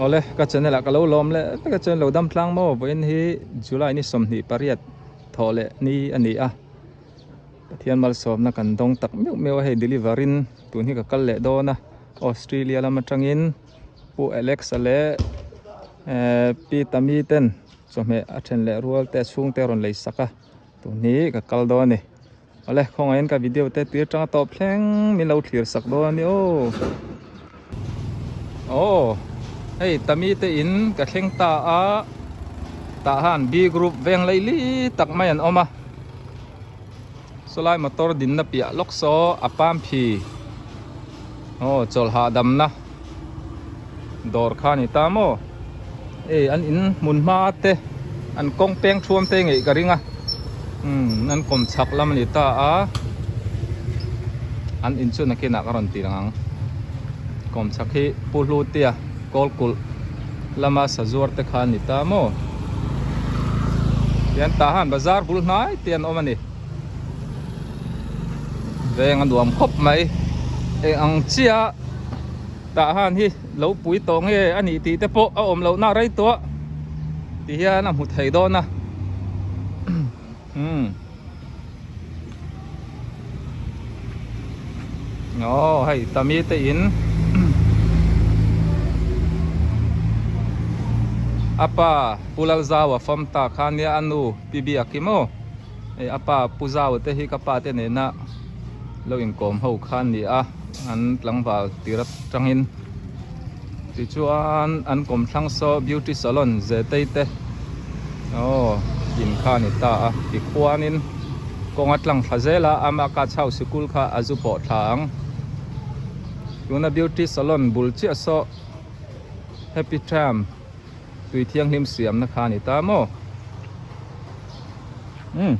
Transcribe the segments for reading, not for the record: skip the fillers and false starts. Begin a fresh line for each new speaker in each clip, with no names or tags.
Awle ka channel ah ka lo lawm leh vek a chuan lo dam tlang maw vawiin hi July ni 28 thawh leh ni a ni a Pathian malsawmna kan dawng tak meuh meuh a hei deliver in tun hi ka kal leh dawn a Australia lam atangin Pu Alex a leh eh Pi Tami ten chawhmeh a then leh rual te a chhungte a rawn lei sak a tun hi ka kal dawn a ni. Awle khawngaihin ka video te tui atanga tawp thleng min lo thlir sak dawn a ni aw. Aw hei tami te in ka thleng ta a tah han B group veng lei li tak mai an awm a sawlai motor dinna piah lawk saw a pam phi aw chawlh hahdamna dawr kha a ni ta maw hei an in hmun hma te an kawng peng thuam te ngeih ka ring a umm an kawm chhak lam a ni ta a an in chu nakinah ka rawn tih ang ang kawm chhak hi pu hlutia kawl kulh lama sazuar te kha a ni ta maw tian tah han bazar bul hnai te an awm a ni. Veng a nuam khawp mai eng ang chiah tah han hi lo pui tawh nge a nih tih te pawh a awm loh na rei tawh ti hian a hmu thei dawn a umm aw hei tami te in a pa Pu Lalzaua fam ta kha nia a nu Pi Biaki maw. Hei a pa Pu Zau te hi ka pa te nena lo inkawm ho kha an ni a, an tlangval tir atangin tichuan an kawmthlang saw beauty salon Zetei te aw in kha a ni ta a tikhuanin kawng a tlang thla zel a ama ka chau sikul kha a zu pawh thla ang tuna beauty salon bul chiah saw happy tram. Tui thianghlim siamna kha a ni ta maw? Umm.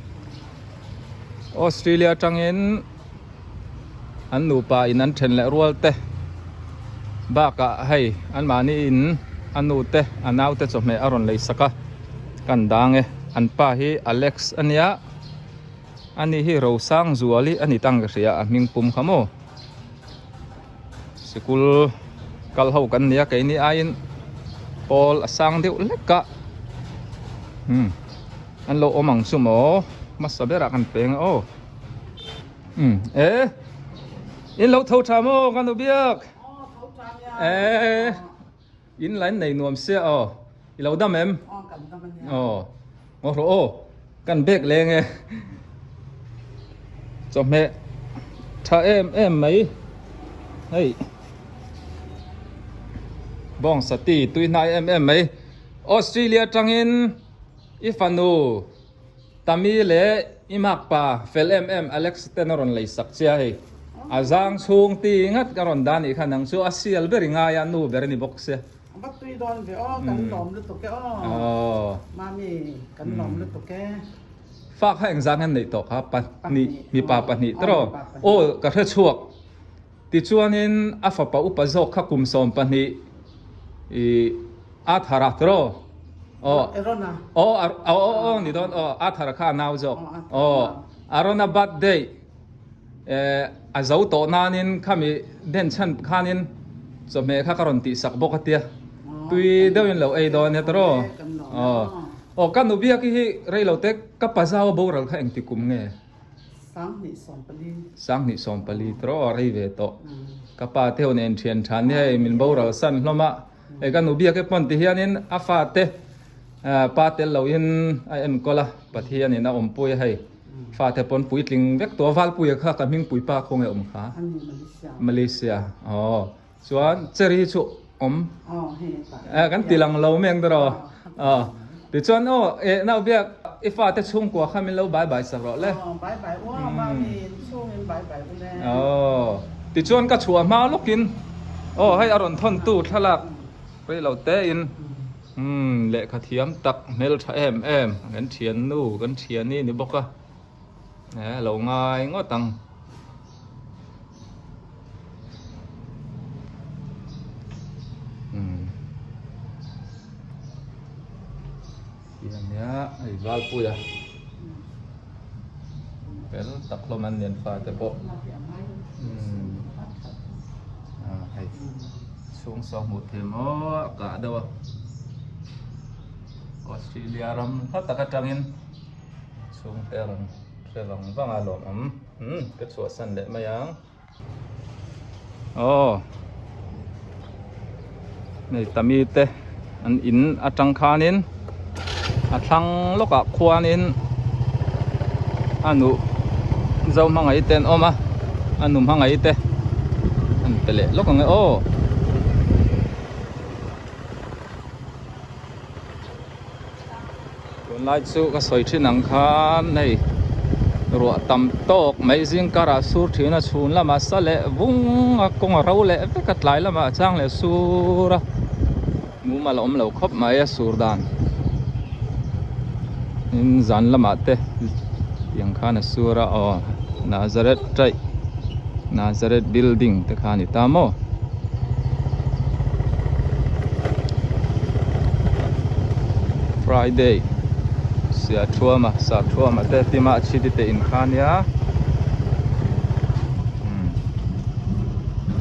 Australia atangin an nupa in an then leh rual te bakah hei an mahni in a nu te a nau te chawhmeh a rawn lei sak a kan dang e an pa hi Alex a nia ani hi Rosangzuali a ni tang ka hria a hming pum kha maw. Sikul kal ho kan nia keini aiin pawl a sang deuh hlek a umm an lo awm ang chu maw hmasa berah kan peng a aw umm e in lo tho tha maw ka nu biak e in line nei nuam sia aw i lo dam em aw Ngaw rawh aw, kan bag leng e. Chawhmeh tha em em mai hei bawng sati tui hnai em em mai Australia atangin i fanu Tami leh i makpa fel em em Alex ten a rawn lei sak che a hei a zang chhung ti ngat ka rawn dah nih kha nang chu a sial ber i ngai a nu ber a ni bawk sia.
Va tui dawn ve aw, kan lawm lutuk e aw. Mami, kan lawm lutuk e.
Fa kha engzah nge an neih tawh kha? Pahnih, mipa pahnih tawh. Aw, ka hre chhuak. Tichuanin a fapa upa zawk kha kum 12 i a thar a tawh. Aw, aw, aw, aw, ni dawn aw, a thar kha a nau zawk. Aw, Arona birthday. Eh a zo tawh nanin khami den chhan khanin chawhmeh kha ka rawn tih sak bawk a tia tui deuhin lo ei dawn nia tawh aw aw ka nu biak hi rei lo te ka pazau a boral kha engti kum nge 2014 tawh aw rei ve tawh ka pa te ho nen thian than ni hei min boral san hlawm a hei ka nu biak hi pawn ti hianin a fate pa tel loin a enkawl a Pathianin a awmpui a hei. Fate pawn puitling vek tawh a, Valpuia kha ka hming puipa khawnge awm kha? Malaysia. Aw. Chuan Cherry chu awm. Eh kan ti lang lo mai ang tawh. Aw. Tichuan aw eh nau biak i fate chhungkua kha min lo bye bye sak rawh le.
Aw bye bye u a mami in chhungin bye bye u le.
Aw. Tichuan ka chhuah hma lawkin aw hei a rawn thawn tu thlalak rei lo te in. Umm lehkha thiam tak hmel tha em em kan thian nu kan thian i ni bawk a eh lo ngai ngawt ang. Umm ti a nia hei valpui a fel tak hlawm an nian fa te pawh umm ah hei. Chhung saw hmuh thei maw a kah deuh a Australia ram hla tak atangin chhungte a rawn hre vang vang a lawmawm umm ka chhuahsan leh mai ang aw hei tami te an in atang khanin a thlang lawkah khuanin a nuh zo hmangaih te an awm a a nu hmangaih te an pe leh lawk ang e aw. Tunlai chu ka sawi thin ang khan hei ruah tam tawk mai zing karah sur thin a chhun lamah sa leh vung a kawng a ro leh vek a tlai lamah a chang leh sur a mumal a awm lo khawp mai a sur dan tin zan lamah te tiang khan a sur a aw Nazareth traih Nazareth building te kha a ni ta maw. Friday sia thuama sa thuama te tima a chhiti te in kha nia umm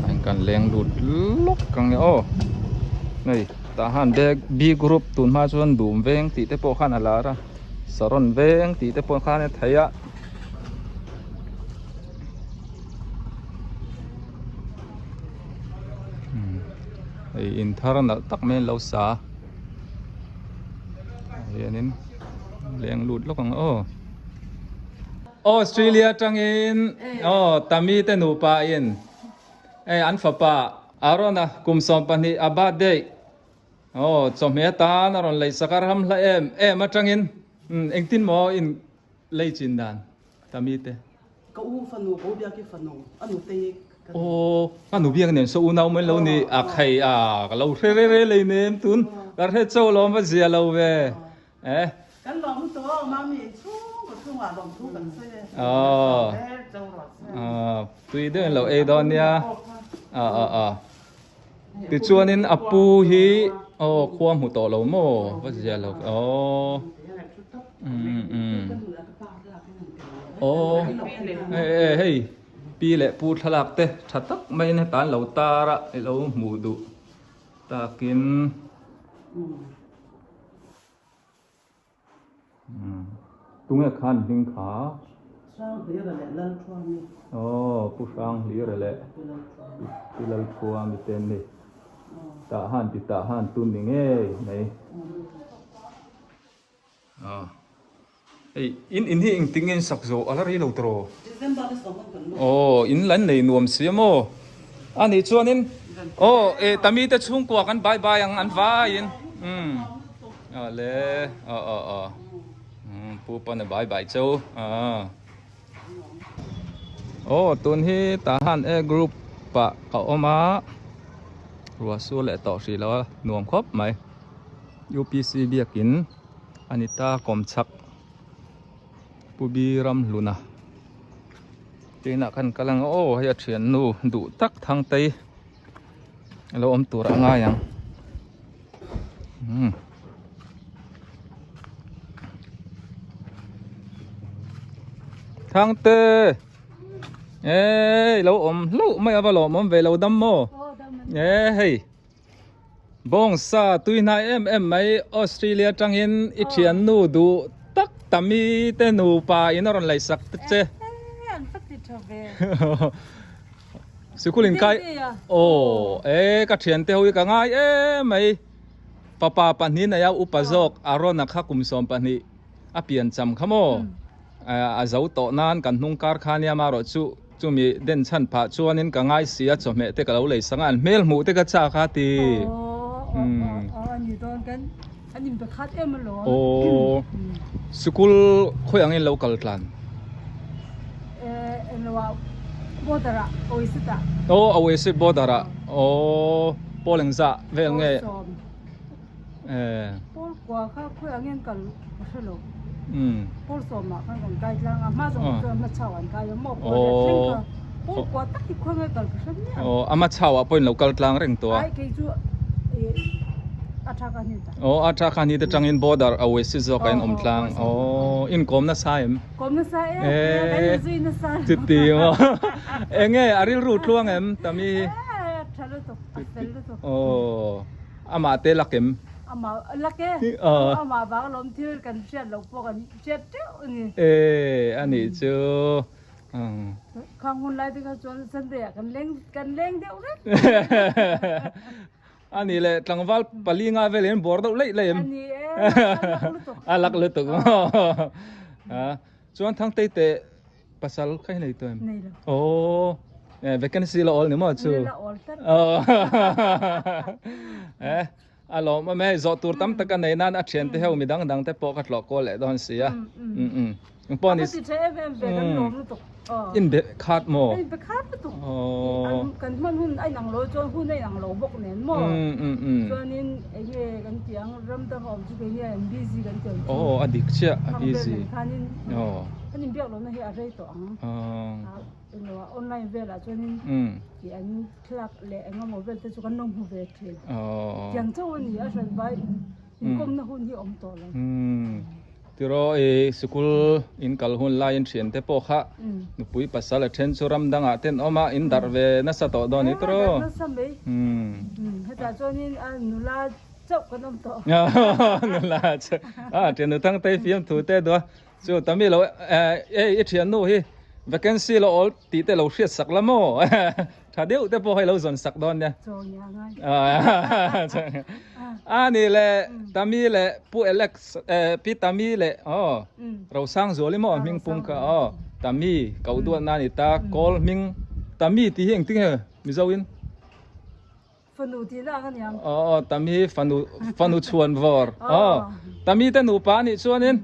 a in kan leng lut lawk ang e aw hei tah han bag B group tun hma chuan dum veng tih te pawh khan a lar a saron veng tih te pawh khan a theih a. Hei in thar nalh tak mai an lo sa a hianin leng lut lawk ang aw Australia atangin aw Tami te nupa in hei an fapa Arona kum 12 a birthday aw chawhmeh atan a rawn lei sak a ram hla em em atangin engtin maw in lei chin dan Tami te.
Ka u fanu, ka u biak i fanu, a nu te hi ka ni.
Aw, ka nu biak nen saw unau mai lo ni, a khai a, ka lo hre re re lei nem tun, ka hre chauh lawm va zia lo ve, eh.
Kan lawm tawh aw mami inchhung ka chhungah lawm thu kan sawi e.
Aw, tui deuh in lo ei dawn nia, a a a. Tichuanin a pu hi aw khua hmu tawh lo maw va zia lo aw umm umm aw hei hei hei pi leh pu thlalak te tha tak maiin heta an lo tar a i lo hmuh duh takin. Tunge khan hming kha?
Hranghlira leh Lalthuami.
Aw, Pu Hranghlira leh Pu Lalthuami te an ni. Tah han ti tah han tun ni ngei mai. Aw. Hei, in in hi engtin nge in sak zawh a la rei lo tawh?
December ni sawm an kan luh.
Aw, in la nei nuam si a maw? A nih chuanin, aw, e Tami te chhungkua kan bye bye ang an vaiin. Umm. Aw le, aw aw aw. Umm, pu pawn a bye bye cheu. Aw. Aw, tun hi Tahan A group ah ka awm a, ruah sur leh tawh hrih lo a, nuam khawp mai. UPC biakin a ni ta kawmchhak Pu Bi Ramhluna Tinah khan kal ang aw hei a thiannu duh tak Thangtei a lo awm tur a ngai ang umm Thangte ê lo awm hlauh mai a va lawmawm ve lo dam maw ê hei. Bawngsa tui hnai em em mai Australia atangin i thiannu duh tak Tami te nupa in a rawn lei sak ta che. Sikul in kai aw e ka thiante ho hi ka ngai em mai fapa pahnih nei a upa zawk Arona kha kum 12 a pian cham kha maw a zo tawh nan kan hnung kar kha nia marawh chu Chumi den chhan phah chuanin ka ngai si a, chawhmeh te ka lo lei sang a, an hmel hmuh te ka chak a ti. Aw, sikul khawi angin lo kal tlan? Aw, Oasis border ah. Aw, Pawl engzah vel nge?
Pawl kua kha khawi angin kal ka hre lo. Pawl sawmah khan kan kai tlang a, hma zawng chuan hma chau an kai a maw pawl riat thleng kha. Pawl kua tak hi khawi nge kal ka hre miah.
Aw, ama chauah pawhin lo kal tlang reng tawh a.
Ai kei chu a tha kha ni ta.
Aw, a tha kha ni te tangin border a oasis zawk a in awm tlang. Aw, in kawm nasa em?
Kawm nasa em, kan inzui nasa.
Chuti maw. Enge a rilru tluang em Tami hi?
A tha lutuk, a fel lutuk.
Aw amah te lakem.
Amah lak e. Amah vang alawm thil kan hriat loh pawh kan hriat teuh a ni.
E anih chu.
Khang hun lai te kha chuan Sunday ah kan leng kan leng deuh reng.
Ani le tlangval pali nga vel in bawr deuh leih leih em.
Ani e a lak lutuk.
A lak lutuk. Chuan Thangtei te Pasal kha hi nei tawh em?
Nei lo.
Oh, eh, vacancy la awl ni maw chu?
La awl tlat.
Oh. Eh, a lawm awm e, zawh tur tam tak a nei nan a thian te ho mi dang dang te pawh ka tlawh kawl leh dawn si a. Mm mm. Eng pawh ni.
A ti tha em em ve kan lawm lutuk.
Oh. In be khat maw?
In be khat lutuk.
Oh.
Kan hman hun a inang lo chuan hun a inang lo bawk nen maw?
Mm mm mm.
Chuanin enge kan ti ang ram dang a awm chu keini a in busy kan ti ang chu.
Oh, a dik chiah, a busy.
Khanin
Oh.
Kan inbiak lohna hi a rei tawh ang. Englo ah online velah chuanin tih an thlalak leh eng emaw vel te chu kan lo hmu ve thin. Tiang chauh a ni a hran vai inkawmna hun hi a awm tawh lo.
Tiraw i sikul in kal hun laiin thian te pawh kha nupui pasal a then chu ram dangah ten awm a in darh ve nasa tawh dawn ni tiraw.
Darh nasa mai. Hetah chuanin a nula chauh kan awm tawh.
Nula chauh. A thian nu thangtei fiamthu te duh a. Chu tami lo eh i thian nu hi vacancy lo awl tih te lo hriat sak la maw tha deuh te pawh hei lo zawn sak dawn nia. A ni le tami le pu Alex eh pi tami le aw Rosang Zuali maw hming pum kha aw tami ko duat na ni ta kawl hming tami tih hi engtin nge Mizo in.
Fanu tih lak a niang.
Aw Tami fanu fanu chhuan vawr. Aw Tami te nupa anih chuanin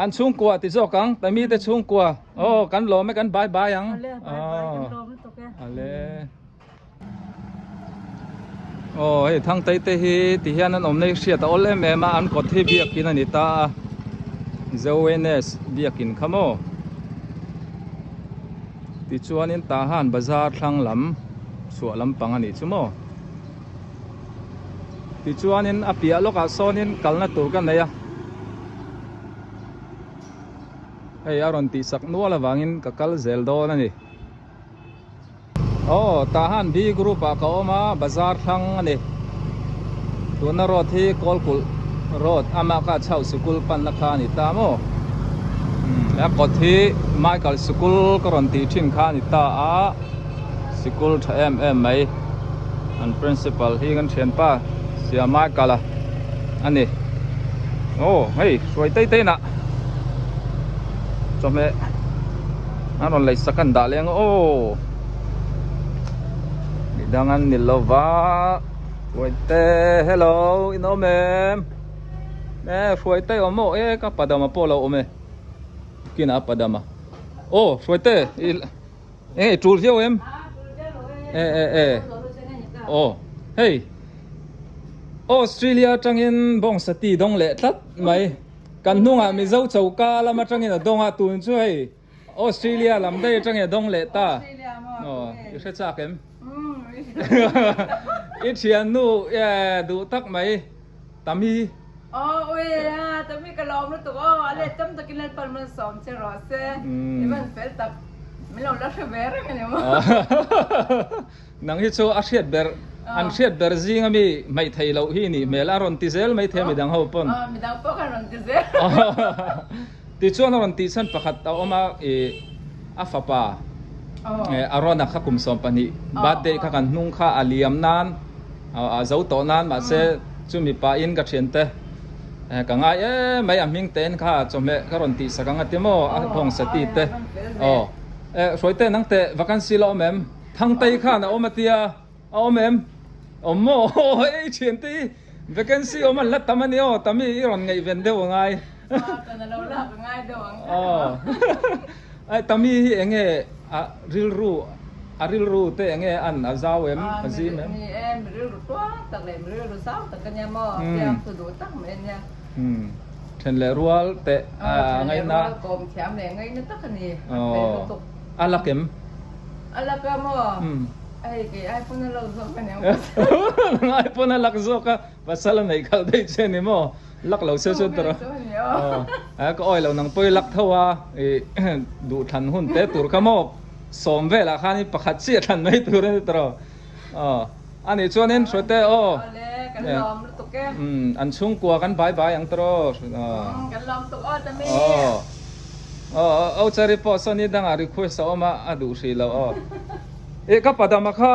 an chhungkua ti zawk ang Tami te chhungkua. Aw kan lawm e kan bye bye ang.
Ale bye bye kan lawm lutuk e.
Ale. Aw hei Thangtei te hi ti hian an awmna hi hriat a awl em em a an kawt hi biakin a ni ta a. ZONS biakin kha maw. Tichuanin Tahan bazar thlang lam chhuah lampang a nih chu maw. Tichuanin a piah lawkah sawnin kalna tur ka nei a. Hei a rawn tihsak nual avangin ka kal zel dawn a ni. Aw Tahan B group ah ka awm a bazar thlang a ni. Tuna road hi Kawlkulh road amah kha chho sikul panna kha a ni ta maw. A kawt hi Michael sikul ka rawn tih thin kha a ni ta a sikul tha em em mai an principal hi kan thianpa sia Michael a a ni. Aw hei hruai tei tei nah chawhmeh an rawn lei sak an dah leh ang aw midang an ni lova Hruaite hello in awm em e Hruaite awm maw e ka padama pawh lo awm e kinah a padama aw Hruaite i eng tul viau em e e e aw hei Australia atangin bawngsa ti dawng leh tlat mai kan hnungah Mizo choka lam atangin a dawng a tun chu hei Australia lam daih atangin a dawng leh ta aw i hre chak em i thiannu duh tak mai Tami
Aw ui a Tami ka lawm lutuk aw a let tam takin Lalpan malsawm che rawh se i van fel tak min lo la hre ve reng a ni maw.
Nang hi chu a hriat ber, an hriat ber zing ami hmaih theih loh hi nih hmel a rawn ti zel mai thei a midang ho pawn.
Aw midang pawh khan rawn ti zel.
Tichuan a rawn tih chhan pakhat a awm a i a fapa Arona kha kum 12 birthday kha kan hnung kha a liam nan a zo tawh nan mahse chumi pahin ka thiante ka ngai em mai a hming tein kha chawhmeh ka rawn tih sak ang a ti maw a thawng sati te aw Hruaite nang teh vacancy la awm em? Thangtei khan a awm a tia, a awm em? Awm maw? Aw hei thiante hi vacancy awm an la tam a nia aw, tam hi i rawn ngaihven deuh a ngai.
Aw tan a lo lak a ngai deuh ang.
Aw ai Tami hi eng nge a rilru a rilru te eng nge an a zau em a zim em?
Ni e mi rilru tuang tak leh mi rilru zau tak a nia maw fiam chu duh tak mai a nia.
Then leh rual teh a ngaihna.
Then leh rual kawm thiam leh ngaihna tak a ni a fel lutuk.
A lak em?
A lak a maw? Hei kei iPhone a lo zawk a niang.
Nang iPhone a lak zawk a, pasal a neih khalh daih che ni maw? Lak lo se chuan tawrh a. A ka awi lo nang pawh i lak tho a, i duh thlan hun te tur kha maw? Sawm velah khan i pakhat chiah thlan mai tur a ni tawrh. A nih chuanin Hruaite aw.
Awle kan lawm lutuk e.
Umm an chhungkua kan bai bai ang tawh aw.
Kan lawm tuk aw Tami.
Aw. Aw Ochari pawh sawn i dangah request a awm a a duh hrih lo aw. Eh ka padama kha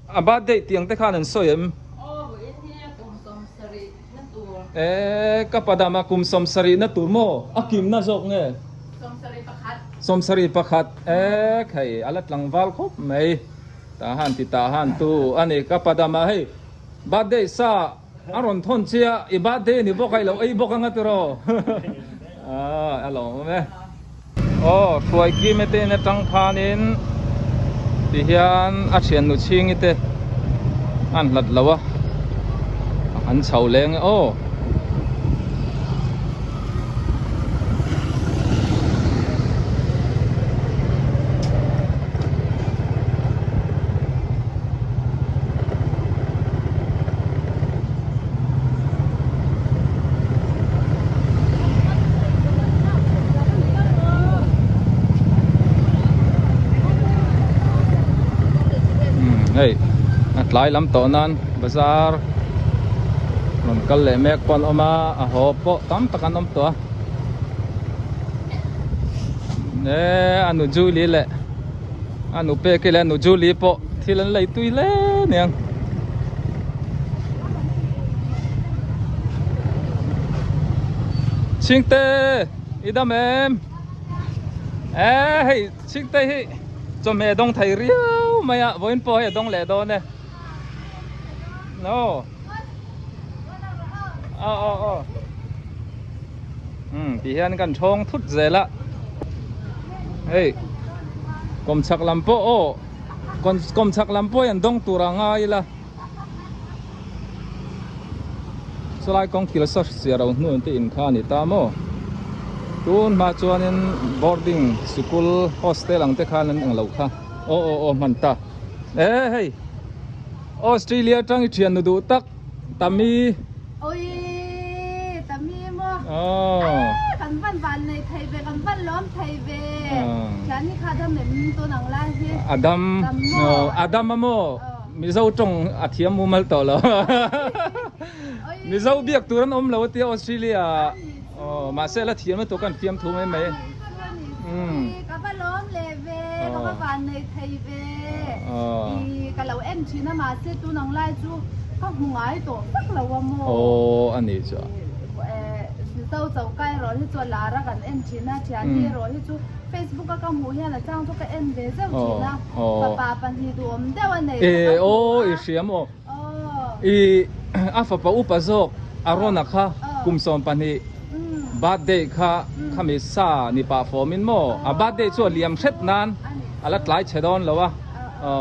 a birthday tiang te khan an sawi em?
Aw vawiin hi kum 70 na tur.
Eh ka padama kum 70 na tur maw? A kimna zawk nge?
71.
71 eh khei a la tlangval khawp mai. Tah han ti tah han tu a ni ka padama hei birthday sa a rawn thawn chia i birthday ni bawk a i lo ei bawk anga tiraw a lo awm e. Aw hruai kim e te in atang khanin ti hian a thiannu chhingi te an hlat lo a an chho leng e aw. Hei a tlai lam tawh nan bazar rawn kal leh mek pawh an awm a a haw pawh tam tak an awm tawh a e a nu Julie leh a nu peki leh a nu Julie pawh thil an lei tui hle aniang. Chhingte i dam em? E hei Chhingte hi chawhmeh dawng thei riau mai a vawiin pawh hei a dawng leh dawn e. No. Aw aw aw. Umm ti hian kan thawng thut zel a. Hei kawmchhak lam pawh aw kawmchhak lam pawh hi an dawng tur a ngai ila. Chulai kawng kil saw hriat ro hnu te in kha a ni ta maw. Tun hma chuanin boarding sikul hostel ang te khan an eng lo kha. Aw aw aw hman ta. E hei Australia atang i thian nu duh tak Tami.
Oi Tami maw.
Aw.
Kan van van nei thei ve kan van lawm thei ve. Thian hi kha dam em tun ang lai hi.
Adam Adam a maw Mizo tawng a thiam mumal tawh lo. Mizo biak tur an awm lo a tia Australia aw mahse la thiam lutuk kan fiam thu mai mai.
Ka va lawm leh ve, ka va van nei thei ve. I ka lo en thin a mahse tun ang lai chu ka hmu ngai tawh vak lo a maw.
Aw a nih chu.
Mizo choka erawh hi chu a lar a kan en thin a, thianhi erawh hi chu Facebook a ka hmuh hian a chang chu ka en ve zeuh thin a. Fapa pahnih duhawm deuh a nei kha ka hmu a.
Aw i hria maw. I a fapa upa zawk Arona kha kum 12 birthday kha khami sa ni pah fawmin maw a birthday chu a liam hret nan a la tlai chhe dawn lo a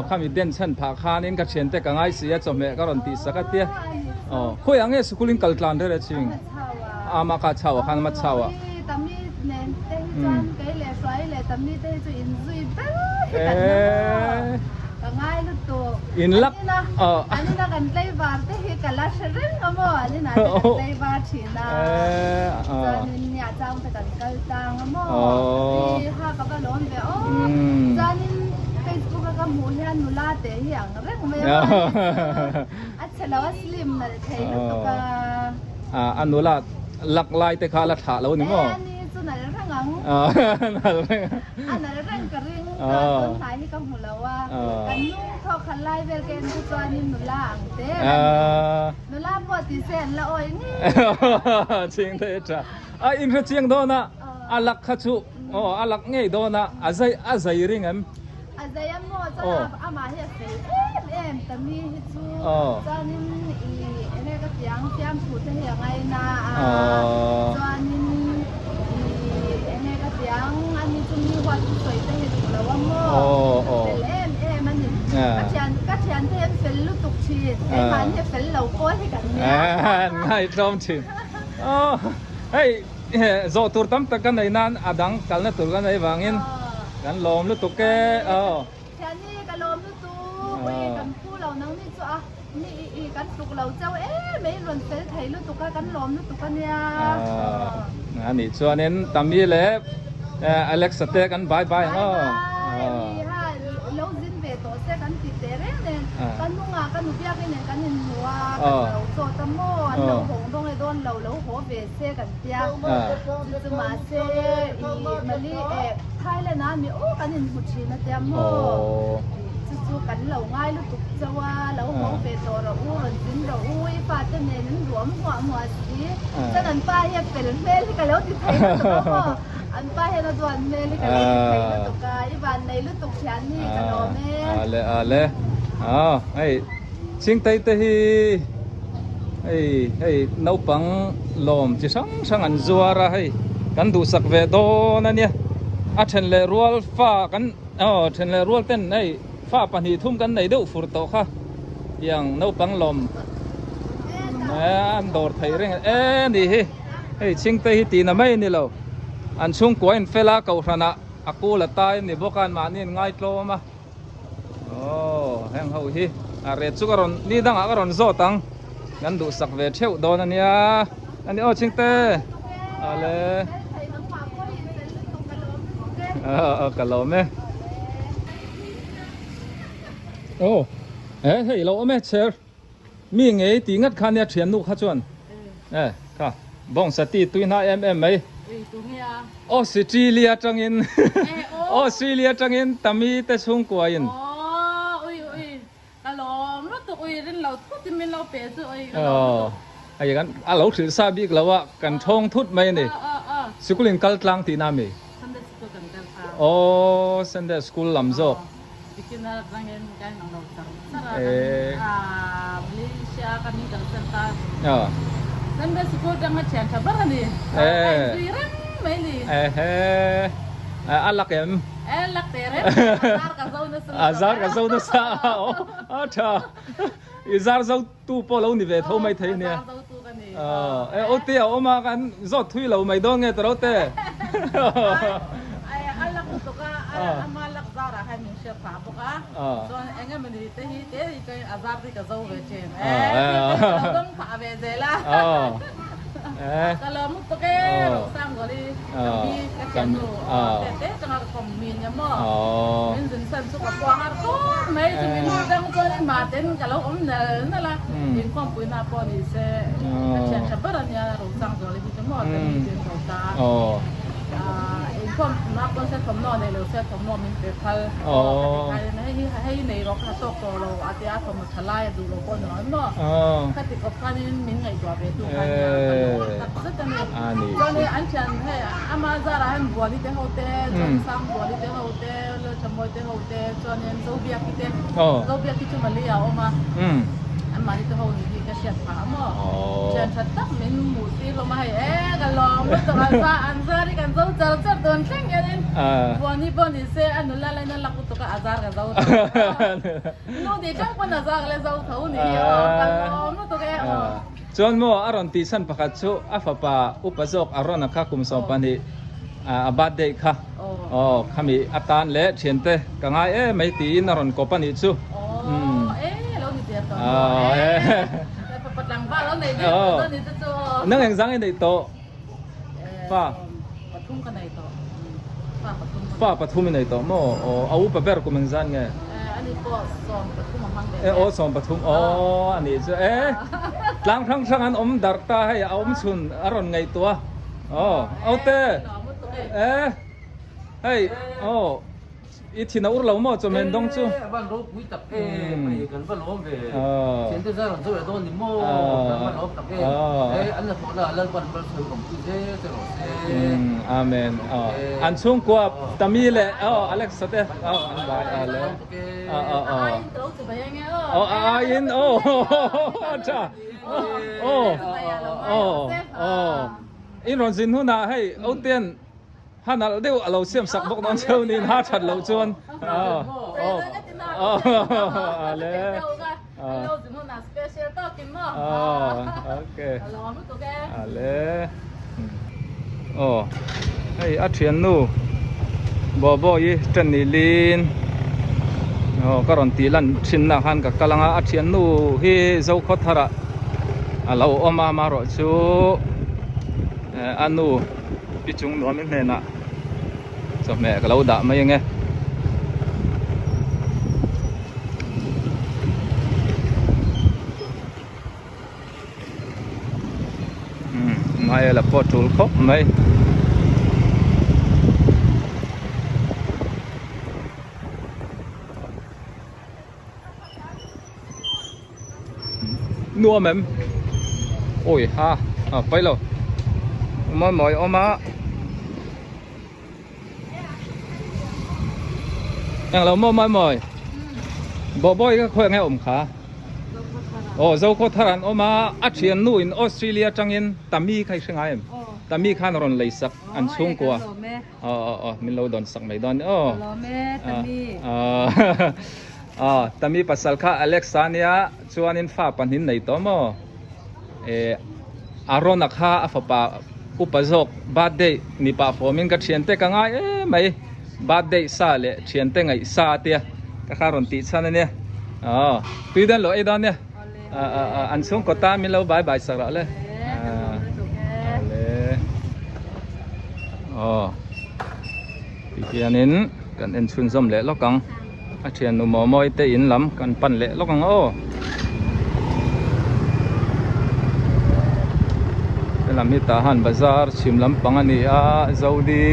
khami den chhan phah khanin ka thiante ka ngai si a chawhmeh ka rawn tih sak a tia khawiah nge sikul in kal tlan rere ching ama kha chau ah khan ama chau ah. In lak
An ina kan tlaivar te hi ka la hre reng a maw? An inah te kan tlaivar thin a, chuanin nia chang te kan kal tlang a maw? I ha ka va lawm ve aw. Chuanin Facebook a ka hmuh hian nula te hi ang reng mai a maw? A chhe lo a slim nalh thei lutuk a.
A nula lak lai te kha la thlah lo ni maw?
E ani chu nalh reng ang.
Nalh reng.
A nalh reng ka ring ka tun hnai hi ka hmu lo a, kan nu thaw khat lai vel ka en chu chuanin nula ang te a ni. Nula pawh ti se an la awi ngei.
Ching thei a tha. A inhre chiang dawn a, a lak kha chu aw a lak ngei dawn a, a zai a zai ring em?
A zai a maw chuan amah hi a fel em em ta mi hi chu chuanin i enge ka tiang fiamthu te hi a ngaina a chuanin i enge ka tiang ani chu mi huat thusawi te hi duh lo a maw a fel em em a ni ka thian ka thian te hi an fel lutuk thin keimahni a fel lo pawl hi kan nia
ngaitlawm thin hei zawh tur tam tak ka nei nan a dang kalna tur ka nei vangin kan lawm lutuk e aw.
Thiani ka lawm lutuk ui kan phu lo nang ni chu a ni i i kan tluk lo chauh em mai rawn fel thei lutuk a kan lawm lutuk a nia
a nih chuanin Tami leh Alexa te kan bye bye ang aw
bye bye ui ha lo zin ve tawh se kan ti teh reng nen ka nungah ka nu biakin. Kan lo zawt a maw? An lo hawng dawng e dawn lo, lo haw ve se kan tia. Chu chu mahse i Mali eh Thailand ah mi aw kan inhmu thin a tia maw? Chu chu kan lo ngai lutuk chauh a, lo hawng ve tawh rawh u, rawn zin rawh u, i fate nen an ruam hmuah hmuah si. Chuan an pa hi a fel hmel hi ka lo ti thei lutuk a maw? An pa hian a duan hmel hi ka lo ti thei lutuk a, i van nei lutuk thian hi ka lawm e.
Ale ale aw hei Chingtei te hi hei hei naupang lawm chi hrang hrang an zuar a hei kan duhsak ve dawn a nia a then leh rual fa kan aw then leh rual ten hei fa 2 3 kan nei deuh fur tawh kha tiang naupang lawm an dawr thei reng e ni hi hei Chingtei hi tihna mai a ni lo an chhungkua in fel a kohhranah a kul a tai a ni bawk a mahni an ngaitlawm a. Aww heng ho hi a ret chu ka rawn ni dangah ka rawn zawt ang kan duhsak ve theuh dawn a nia a ni aw chhingte ale aw ka lawm e aw e hei lo awm e chair mi ngei tih ngat kha nia thiannu kha chuan e kha bawngsa ti tui hna em em mai Australia atangin Australia atangin Tami te chhungkua in Hei kan a lo hrilh sa bik lo a kan thawng thut mai a ni sikul in kal tlang tihna a mi Aw Sunday school lam zawk. A lak em? A zar ka zo nasa a tha i zar zo tu pawh lo ni ve tho mai thei ania e o te a awm a kan zawt thui lo mai dawn nge tawrh te
a lak lutuk a ama lak zar ah hian min hriat phah bawk a chuan eng emaw ni te hi te hi ka a zar te ka zo ve thin e ka lo dawng phah ve zel a ka lawm lutuk e Rosangoli ka mi ka thiannu te te changa ka kawm mi nia maw min zin san chu ka pua har khawp mai chu min hmu dang chuan in mah ten ka lo awm nal nal a inkhawmpui na pawh ni se ka thian tha ber ania Rosangzawli hi chu maw ten min zin tho ta a inkhawm na pawh se thawmhnaw nei lo se thawmhnaw min pe phal ka ti khai a hei hi hei nei rawh ka tawk tawh lo a tia thawmhnaw tha lai a duh lo pawh ni lo maw ka ti kawp khanin min ngaihtuah ve tu kha nia ka lawm tak zet a ni chuan hei an thian hei ama zarah hian Buali te ho te chuan Sangbuali te ho te Lalthamuai te ho te chuanin Zobiaki te Zobiaki chu Mali a awm a anmahni te ho ni hi ka hriat phah a maw thian tha tak min hmuh tir hlawm a hei e ka lawm lutuk an za an zar hi kan zo char char dawn thleng hianin Buani pawh ni se a nula laina lak lutuk a a zar ka zo tho nu tih thleng pawn a zar la zo tho ni hi aw ka lawm lutuk e aw.
Chuan maw a rawn tih chhan pakhat chu a fapa upa zawk Arona kha kum 12 a birthday kha aw khami atan leh thiante ka ngai em mai tiin a rawn kawp a nih chu. Nang engzang i neih tawh? Fa Fa pathum i nei tawh maw? Aw a upa ber kum engzan nge? E aw 13 aw a nih chu e tlang hrang hrang an awm darh ta hei a awm chhun a rawn ngaihtuah aw aute e hei aw I thin a ur lo maw chawmen dawng chu?
E, van ropui tak e, hei kan va lawm ve. Thian te zar an zo leh dawn ni maw? Kan va lawm tak e. E, an la thawh na Lalpan malsawi awm pui zel che rawh se.
Amen. An chhungkua Tami leh Alexa te an bai a le. Aw a aiin aw tha. Aw aw aw. In rawn zin hunah hei Otean Ha nalh deuh a lo siam sak bawk dawn cheu niin ha that loh chuan aw hei a thiannu Bawbawi ten ni lin aw ka rawn tih lan thin na khan ka kal anga a thiannu hi Zokhawthar ah a lo awm a amaherawhchu a nu Pi chung nuam in hnenah chawhmeh ka lo dah mai ange. Hmai la pawh tul khawp mai. Nuam em? Ui ha, a pawi lo. Mawi mawi awm a. Eng lo maw mawi mawi? Bawhbawi ka khawi ange awm kha. Aw Zokhaw thar an awm a, a thiannu in Australia atangin Tami kha i hre ngai em? Tami khan a rawn lei sak an chhungkua. Aw aw aw min lo dawn sak mai dawn ni aw.
Ka lawm e Tami.
Aw Tami pasal kha Alex a nia chuanin fa pahnih nei tawh maw eh Arona kha a fapa upa zawk birthday ni pah fawmin ka thiante ka ngai em mai birthday sa leh thiante ngaih sa tia ka kha rawn tih chhan ania aw tui dawn lo ei dawn nia an chhungkaw tan min lo bai bai sak rah le aw ti hianin kan en chhunzawm leh lawk ang a thiannu maw mawi te in lam kan pan leh lawk ang aw helam hi tah han bazar chhim lampang a ni a zodi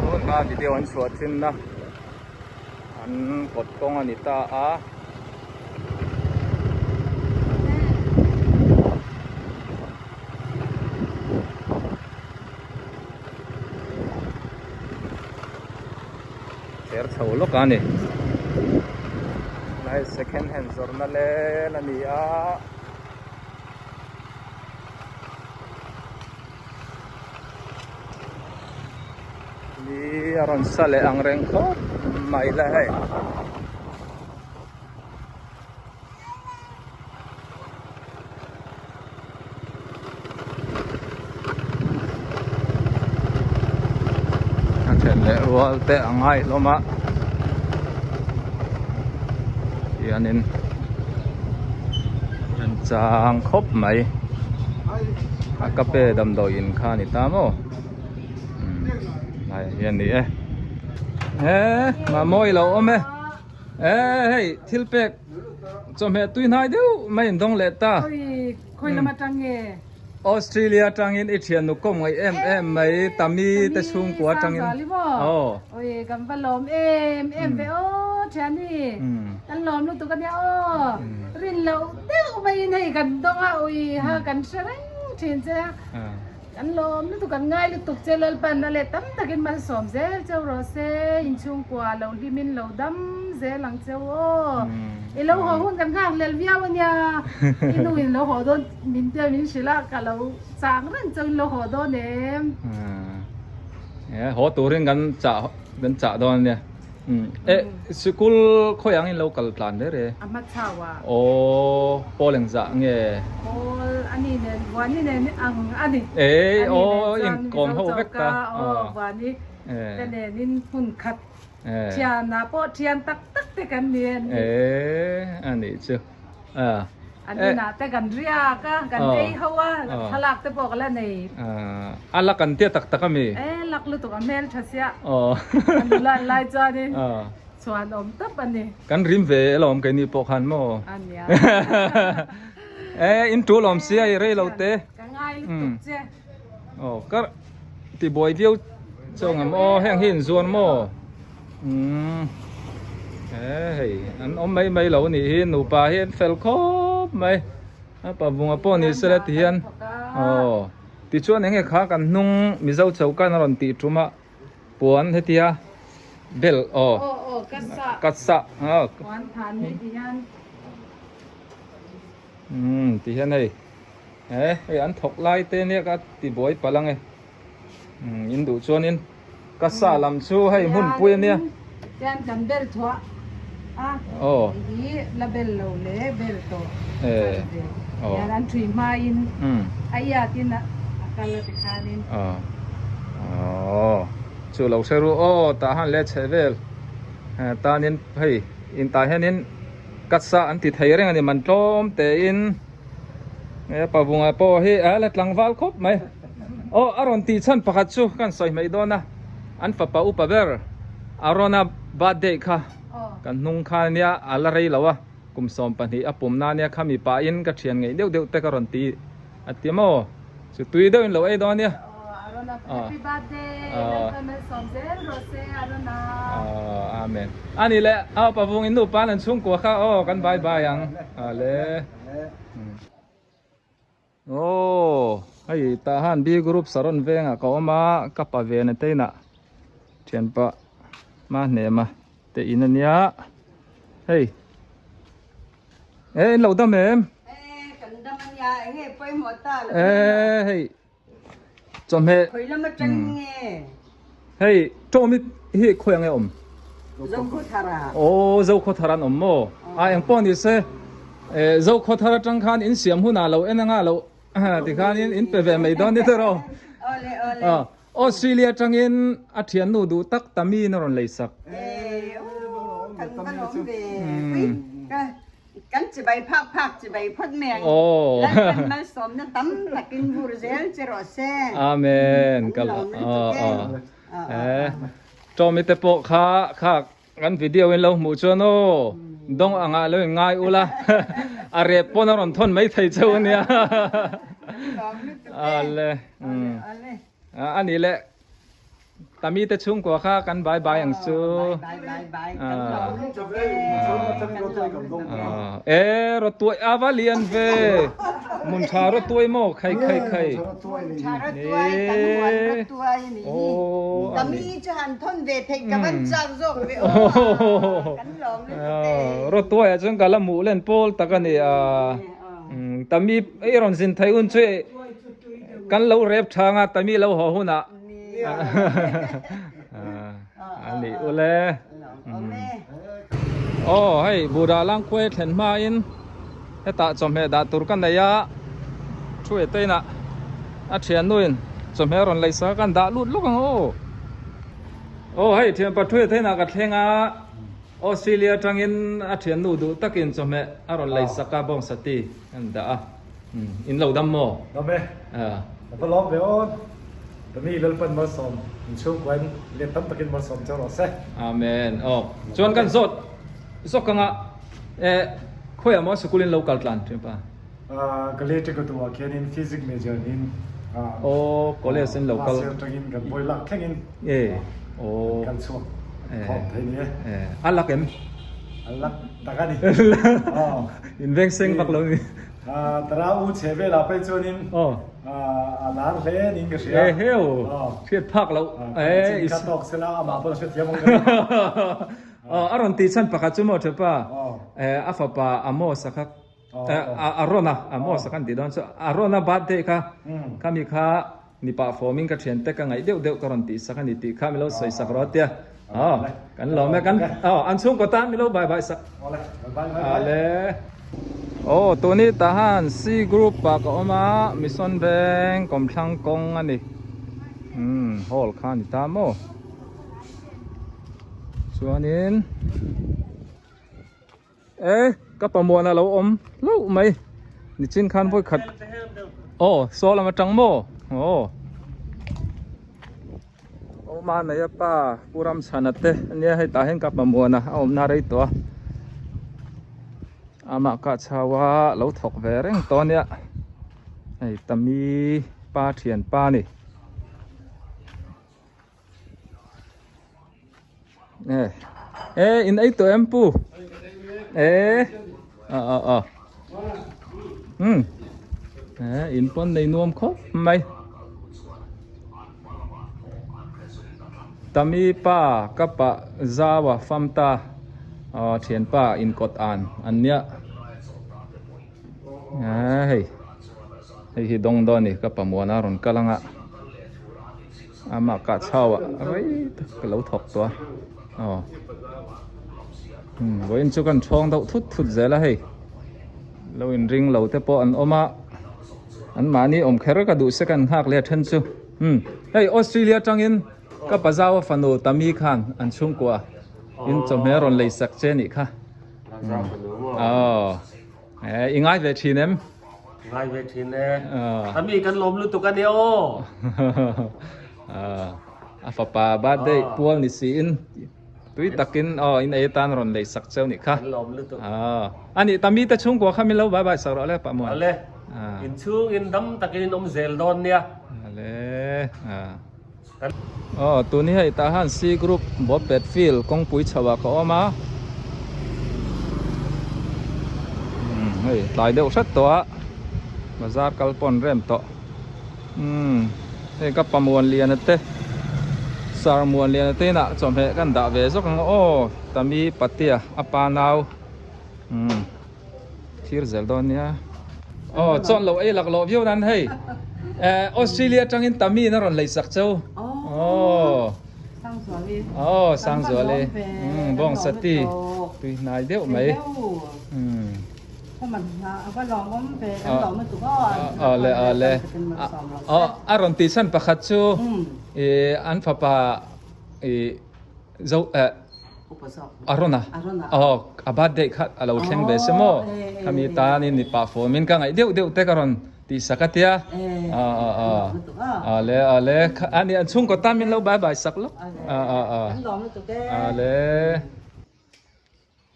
tun hma video an chhuah thin na. An kawt kawng a ni ta a. Ther chho lawk a ni. Lai second hand zawrhna lel a ni a. Ni a rawn sa leh ang reng khawp mai le hei. A then leh rual te a ngai hlawm a hianin remchang khawp mai. A kape damdawi in kha a ni ta maw umm lai ah hian ni e he mahmawi lo awm e e hei thil pek chawhmeh tui hnai deuh mai in dawng leh ta Australia atangin i thiannu kawm ngaih em em mai Tami te chhungkua atangin
aw oi kan va lawm em em ve aw thiani kan lawm lutuk ania aw rin loh deuh maiin hei kan dawng a ui ha kan hre reng thin che a kan lawm lutuk kan ngai lutuk che Lalpan a leh tam takin malsawm zel cheu rawh se inchhungkua lo hlimin lo dam zel ang cheu aw i lo haw hun kan nghak lel viau ania i nu in lo haw dawn min tia min hrilh a ka lo chang reng cheu in lo haw dawn em.
Haw turin kan chah kan chah dawn ania. E sikul khawi ang in lo kal tlan ber e?
A hma chau a.
Aw pawl eng zah nge?
Pawl a ni nen Vuani nen ang a ni.
E aw in kawm ho vek ta.
Aw Vuani te nen in hmun khat thian ah pawh thian tak tak te kan ni a ni.
E a nih chu.
An inah te kan riak a, kan ei ho a, thlalak te pawh ka la nei.
A lak an tia tak tak a mi?
E lak lutuk a hmel tha sia. A nula an lai chuanin chhuan awm tawp a ni.
Kan rim ve alawm keini pawh khan maw?
A nia.
E in tul awm sia i rei lo te.
Ka ngai lutuk che.
Aw ka ti buai viau chaw ngam aw heng hi in zuan maw? Umm he hei an awm mai mai lo anih hi nupa hi an fel khawp mai a pavunga pawh ni sela ti hian aw tichuan enge kha kan hnung mizo chokan a rawn tih tum a puan hetia bel aw ka sah aw umm ti hian hei he hei an thawk lai te nia ka ti buai palh ang e umm in duh chuanin. Ka sa lam chu hei hmunpui a nia.
Tian kan bel thuah a hi la bel lo le bel tawh tian an thui hmain a iat in a kal a tikhanin.
Aw chu lo hre ru aw tah han le chhe vel tanin hei in tah hianin ka sa an ti thei reng a ni man tlawm tein he pavunga pawh hi a la tlangval khawp mai. Aw a rawn tih chhan pakhat chu kan sawi hmeih dawn a, an fapa upa ber Arona birthday kha kan hnung kha ania a la rei lo a, kum 12 a pum na ania kha mipa in ka thian ngeih deuh deuh te ka rawn ti a ti maw? Chu tui deuh in lo ei dawn nia.
Happy birthday Lalpa malsawm zel rawh se Arona.
Amen. Ani le a pavung in nupa an chhungkua kha aw kan bye bye ang. Ale. Aw hei tah han B group saron vengah ka awm a ka pa ve na te inah thianpa hma hnema te in ania hei e in lo dam em e hei chawhmeh hei tawmi hi khawi ang e awm aw Zokhawthar an awm maw a eng pawh ni se eh Zokhawthar atang khan in siam hunah lo en anga lo tikhan in in pe ve mai dawn ni tawh rawh Australia atangin a thiannu duh tak Tami in a rawn lei sak.
Kan chibai phak phak chibai phawt mai ang. Lalpan malsawmna tam takin vur zel che rawh se.
Amen. Ka la eh Tommy te pawh kha kha kan video in lo hmuh chuan aw dawng angah lo in ngai ula a rep pawn a rawn thawn mai thei cheu ania. Ale. Ani le Tami te chhungkua kha kan bai bai ang chu. E rawtuai a va lian ve. Mun tha rawtuai maw khai khai khai. Rawtuai ah chuan ka la hmuh len pawl tak a ni a. Tami i rawn zin thei hun chu kan lo rep thang a Tami lo haw hunah. Ani ule. Aw hei Buddha Langkhuai thlen hmain hetah chawhmeh dah tur ka nei a thu e teinah a thiannuin chawhmeh a rawn lei sak a kan dah lut lawk ang aw. Aw hei thianpa thu e teinah ka thleng a Australia atangin a thiannu duh takin chawhmeh a rawn lei sak a bawngsati an dah a. In lo dam maw?
Dam e. Ka va lawm ve aw. Tami Lalpan malsawm in chhungkua in let tam takin malsawm cheu rawh se.
Amen. Aw. Chuan kan zawt zawk anga e khawiah maw sikul in lo kal tlan thin pa?
Ka le ṭe ka tu ah khianin physics major niin
Aw college in lo kal.
Last year tangin kan vawi lak thlengin
Aw.
kan chhuak khawm thei ni e.
A lak em?
A lak tak a ni.
In veng seng vak lo ni.
Tara u chhe velah phei chuanin a lar hle niin ka hria.
E heu, hriat phak loh.
E kha tawk sela amah pawh hrethiam ang ka ring.
A rawn tih chhan pakhat chu maw Thepa, a fapa Amos a kha Arona, Amos a khan tih dawn chu Arona birthday kha khami kha Ni pah fawmin ka thiante ka ngaih deuh deuh ka rawn tih sak a ni tih kha milo sawi sak rawh tia. Aw, kan lawm e kan aw an chhungkaw tan milo bai bai sak. Ale. Aw, tuni tahan C group ah ka awm a, Mission Veng kawmthlang kawng a ni. Umm, hall kha a ni ta maw. Chuanin E ka pamuan a lo awm hlauh mai nichin khan vawi khat aw saw lam atang maw aw awma nei a pa pu Ramchhana te ania hei tah hian ka pamuan a a awmna rei tawh a amah kah chau a lo thawk ve reng tawh ania hei tami pa thianpa a ni. E e in ei tawh em pu e a a a um e in pawn nei nuam khawp mai tami pa ka pa zawa famta a thianpa in kawt an an nia e hei hei hi dawng dawn a ni ka pa muana rawn kal anga. Amah kah chau ah rei tak ka lo thawk tawh a aw vawiin chu kan thawng deuh thut thut zel a hei lo in ring lo te pawh an awm a an mahni awm kher ka duh se kan nghak leh a then chu umm hei Australia atangin ka pazaua fanu Tami khan an chhungkua in chawhmeh a rawn lei sak che nih kha aw. Eh, i ngai ve thin em?
Ngai ve thin e. A mi kan lawm lutuk a nia aw.
A fapa birthday pual ni siin tui takin aw in ei atan rawn lei sak cheu nih kha.
Kan lawm lutuk.
Ani tami te chhungkua kha min lo bye bye sak rawh le pa muan.
Ale. Inchhungin dam takin in awm zel dawn nia.
Ale. Aw tun hi hei tah han C group ball pet field kawngpui chho ah ka awm a. Umm hei tlai deuh hret tawh a bazar kal pawn rem tawh. Umm hei ka pa muan lian te sir muan lian te inah chawhmeh kan dah ve zawk ang aw tami patia a pa nau umm. Thlir zel dawn nia. Aw chuan lo ei lak loh viau nan hei eh Australia atangin Tami in a rawn lei sak cheu. Aw.
Sangzuali.
Aw Sangzuali. Umm bawng sati tui hnai deuh mai. Umm. Aw le aw le. Aw a rawn tih chhan pakhat chu ih an fapa ih zo eh. Arona aw a birthday kha a lo thleng ve se maw khami tanin mipa form in ka ngaih deuh deuh te ka rawn tih sak a tia a a a a le a le a ni an chhungkaw tan min lo bye bye sak lawk a a a a le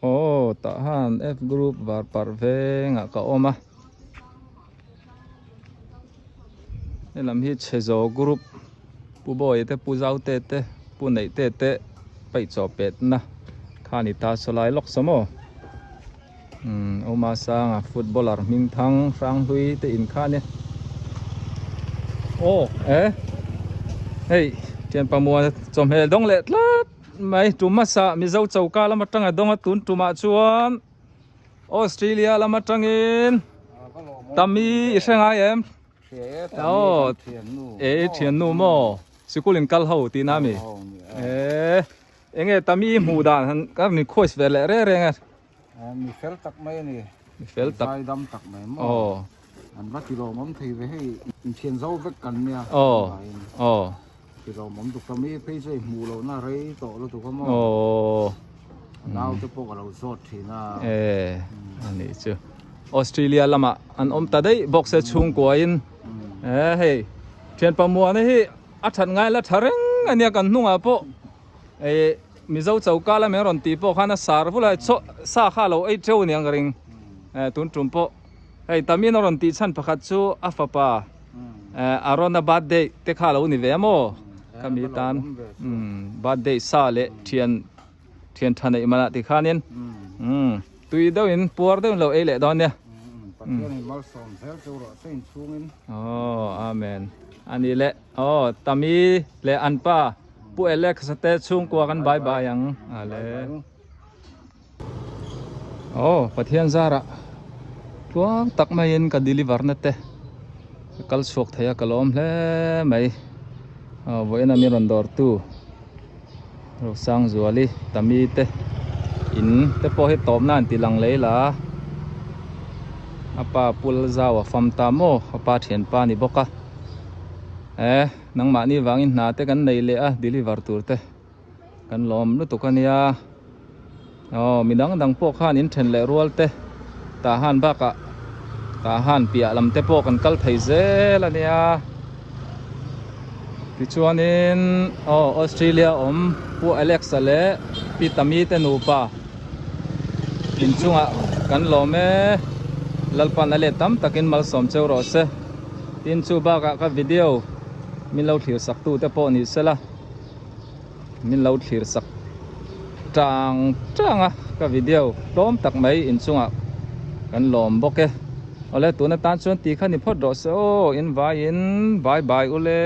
aw tah han F group var parh vengah ka awm a helam hi chhe zo group pu bawi te pu zau te te pu neih te te paih chaw pet na kha ni ta saw lai lawk saw maw umm Uma sanga footballer hming thang hrang hlui te in kha nia aw eh hei thian pamua chawhmeh dawng leh tlat mai tum hmasa mizo choka lam atanga dawnga tun tumah chuan. Australia lam atangin Tami i hre ngai em? Aw e i thiannu maw sikul in kal ho tihna ami? E enge Tami i hmuh dan han ka rawn inquest ve leh reng reng e.
Mi fel tak mai a ni.
Mi fel tak.
Zai dam tak mai maw. Aw. An va tilawmawm thei ve hei inthian zo vek kan nia.
Aw aw.
Tilawmawm tuk ta mi phei chu hei hmuh lohna rei tawh lutuk a maw.
Aw.
A nau te pawh ka lo zawt thin a.
E a nih chu. Australia lamah an awm ta daih bawk se chhungkuain e hei thianpa Muana hi a that ngai la tha reng a nia kan hnungah pawh e Mizo choka lam eng rawn tih pawh khan a sar vul a chaw sa kha a lo ei teuh aniang ka ring e tun tum pawh hei Tamin a rawn tih chhan pakhat chu a fapa Arona birthday te kha a lo ni ve a maw khami tan birthday sa leh thian thian tha neih manah ti khanin umm tui deuhin puar deuhin lo ei leh dawn nia.
Pathianin malsawm zel cheu rawh se inchhungin.
Aw amen ani leh aw Tami leh an pa Pu Alex te chhungkua kan bye bye ang ale. Aw Pathian zarah tluang tak maiin ka deliver na te ka kal chhuak thei a ka lawm hle mai aw vawiin a mi rawn dawr tu Rosangzuali Tami te in te pawh hi tawp nan tih lang lei la a pa Pu Lalzau a fam ta maw a pa thianpa a ni bawk a eh nangmahni vangin hna te kan nei leh a deliver tur te. Kan lawm lutuk a nia. Aw mi dang dang pawh khan in then leh rual te tah han bakah tah han piah lam te pawh kan kal thei zel a nia. Tichuanin aw Australia awm Pu Alex-a leh Pi Tami te nupa inchungah kan lawm e. Lalpan a let tam takin malsawm cheu rawh se. Tin chu bakah ka video min lo thlir sak tu te pawh ni sela. Min lo thlir sak tang tang a ka video tlawm tak mai inchungah kan lawm bawk e awle tuna tan chuan ti kha ni phawt rawh se aw in vaiin bye bye ule.